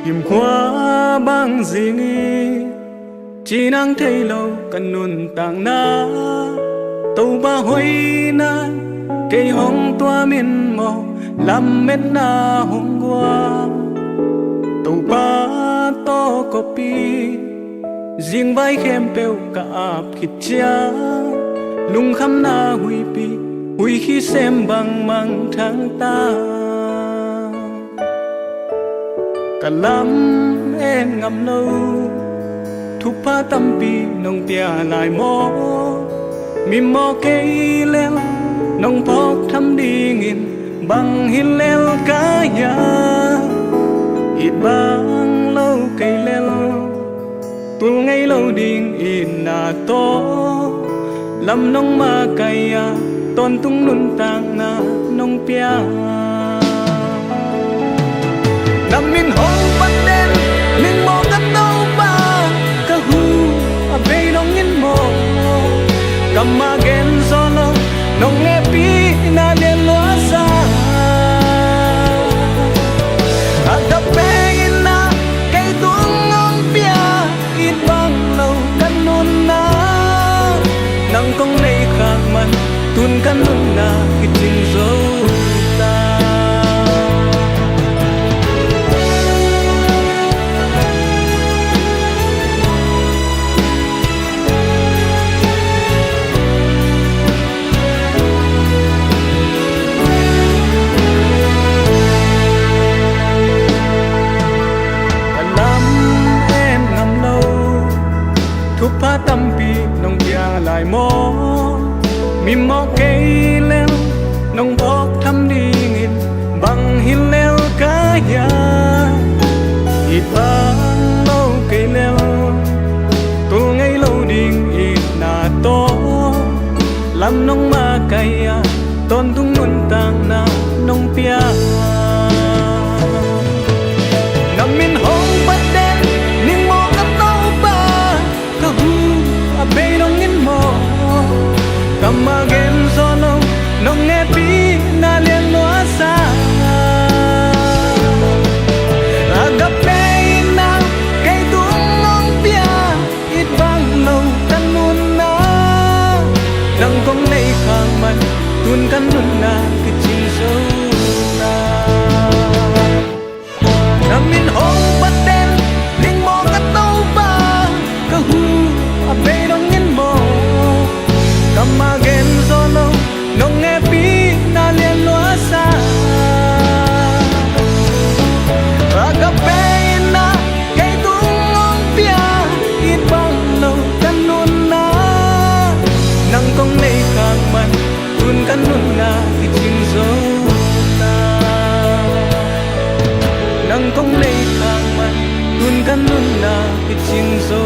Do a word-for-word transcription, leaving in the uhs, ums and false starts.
Himkhua bang zing i cinang thei lo ka nuntakna, Topa hoihna kei hong tuam in maw, lametna hong guan. Topa tawh kopi zingvai khempeuh ka ap khit ciang, lungkhamna huihpi huihkhi sem bang mangthang ta. Ka lam en ngam lo, thupha tampi nong pia lai maw? Mimaw kei lel nong phawk tham dingin bang hi lel ka hia? It bang lo kei lel, tul ngei lo ding itna tawh, lam nong makaih a, tawntung nuntakna nong pia. Na min hong phat den ning maw ka Topa, ka hu a bei dongin maw, ka ma gen zaw lo nong hehpihna lian lua sa. Agape in a kei tung nong pia, it bang lo ka nunna, nang kong nei khak man, tun ka nunna kicing zo ta. Ka lam en ngam lo, thupha tampi nong pia lai maw? Mimaw kei lel nong phawk tham dingin bang hi lel ka hia? It bang lo kei lel, tul ngei lo ding itna tawh, lam nong makaih a, tawntung nuntakna nong pia. Na min hong phat den ning maw ka Topa, ka hu a bei dongin maw, ka ma gen zaw lo nong hehpihna lian lua sa. Agape in a kei tung nong pia, it bang lo ka nunna, nang kong nei khak man, tun ka nunna kicing zo ta. Na min hong phat den ning maw ka Topa, ka hu a bei dongin maw, ka ma gen zaw lo nong hehpihna lian lua sa. Agape in a kei tung nong pia, it bang lo ka nunna, nang kong nei khak man, tun ka nunna kicing zo ta. Nang kong nei khak man, tun ka nunna kicing zo